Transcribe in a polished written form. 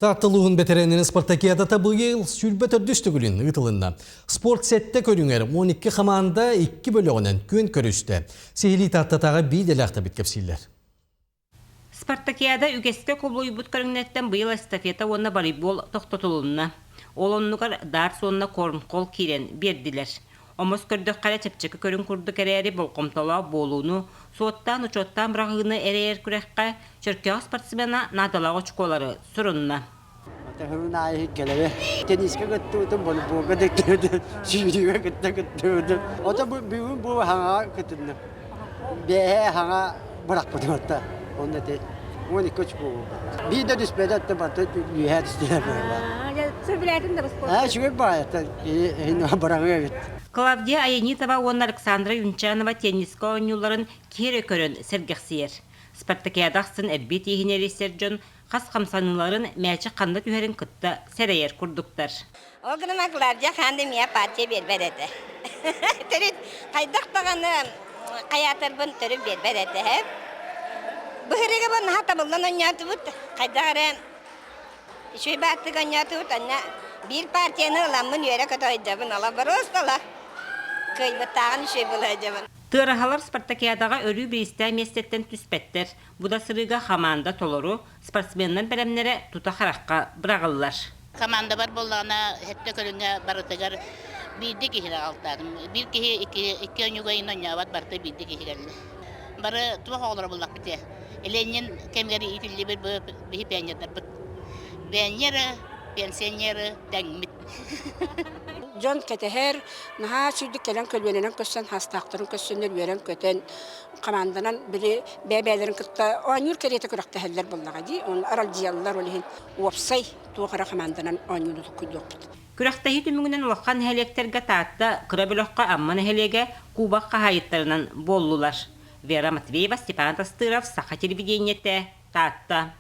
Таатта улууһун бэтэрээннэрин спартакиадата быйыл 24 төгүлүн ыытылынна. Спорт сэттэ көрүҥэр 12 хамаанда икки бөлөҕүнэн күөн көрүстэ. Сиһилии Тааттатааҕы биир дэлээхтэбит кэпсииллэр. Спартакиада үгэскэ кубулуйбут көрүҥнэртэн быйыл эстафета уонна волейбол тохтотулунна. Ол оннугар дартс уонна корнхолл киирэн биэрдилэр. Омос көрдөххө эрэ чэпчэки көрүҥ курдук эрээри болҕомтолоох буолууну, суоттаан-учуоттаан быраҕыыны эрэйэр күрэххэ Чөркөөх спортсмена наадалаах очукуолары сурунна. Атаһымын аайы кэлэбэ. Теннискэ кыттыбытым, волейболга да кыттыбытым, сүүрүүгэ кытта кыттыбытым. Ото бүгүн бу хаҥаҕа кытынным. Бэһэ хаҥа бырахпытым отта. Онно ити 12 очко буолбут. Биир да түспэтэ, отто барыта үөһээ түстүлэр быһыылаах. Сөбүлээтин да спорт. Аа, үчүгэй баҕайы, быраҕыы эбит. Клавдия Аянитова уонна Александра Юнчанова теннискэ оонньууларын киһи эрэ көрөн сэргэхсийэр. Спартакиада ахсын эрбии тииһин эрийсэр дьон хас хамсаныыларын мээчик ханна түһэрин кытта сэрэйэр курдуктар. Ол гынан Клавдия хаан да миэхэ партия биэрбэт этэ. Төрүт хайдах даҕаны хайаатарбын төрүт биэрбэт этэ. Быһырыга бу наһаа табыллан оонньоотубут. Хайдах эрэ үчүгэй бааттык оонньоотубут. Анна биир партияны ыламмын үөрэ-көтө ойдобун. Ала боруостала кыайбыттааҕын үчүгэй була сылдьабын. Тыараһалар спартакиадаҕа өрүү бириистээх миэстэттэн түспэттэр. Бу да сырыыга хамаанда толору, спортсменнар бэлэмнэрэ тута харахха быраҕыллар. Командабар буоллаҕына сэттэ көрүҥҥэ барытыгар биирдэ киһини аҕалтаатым. Биир киһи икки, икки оонньууга иһин оонньообот, барыта биирдэ киһи кэллэ. Бары туох оҕолоро буллахпыт дии. Ленин кэмигэр иитиллибит биһи пионердарбыт. Пионеры, пенсионеры тэҥмит. Дьон кэтэһэр, наһаа үчүгдүк кэлэн көлүөнэнэн көрсөн, хастаахтарын көрсөннөр үөрэн-көтөн, хамаанданан били бэйэ-бэйэлэрин кытта оонньуур кэриэтэ күрэхтэһэллэр буоллаҕа дии. Оны аралдьыйаллар, ол иһин уопсай туох эрэ хамаанданан оонньууну толкуйдуохпут. Күрэхтэһии түмүгүнэн улахан нэһилиэктэргэ Таатта кыра бөлөххө Амма нэһилиэгэ кубок хаһаайыттарынан буоллулар. Вера Матвеева, Степан Тастыров, Саха телевидениетэ, Таатта.